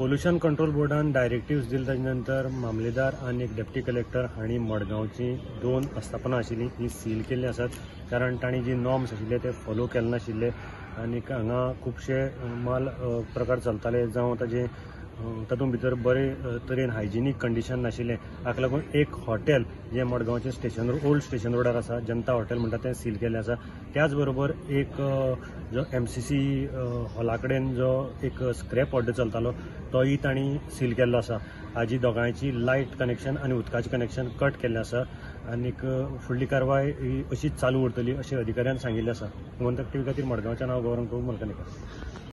Pollution control बोर्डान directives दिले ताजे नंतर मामलेदार आनी एक डेप्टी कलेक्टर हांणी मडगांवची 2 आस्थापनां आशिल्लीं ही सील केल्ली आसात, कारण तांणी जी नॉर्म्स आशिल्ले ते फॉलो केले नाशिल्ले आनी हांगा खुबशे माल प्रकार चलताले जावं ताजे तातूंत भितर बरे तरेन हायजिनीक कंडिशन नाशिल्लें. हाका लागून एक हॉटेल जें मडगांवचें स्टेशन ओल्ड स्टेशन रोडार आसा, जनता हॉटेल म्हणटा तें सील केल्लें आसा. त्याच बरोबर एक जो MCC हॉला कडेन जो एक स्क्रॅप ऑर्डर चलतालो तोय तांणी सील केल्लो आसा. हाजी दोगांयची लायट कनेक्शन आनी उदकाचें कनेक्शन कट केल्लें आसा आनीक फुडली कारवाय ही अशीच चालू उरतली अशें अधिकाऱ्यान सांगिल्लें आसा. गोमंतक टीव्ही खातीर मडगांवच्यान हांव गौरव मलकनेकर.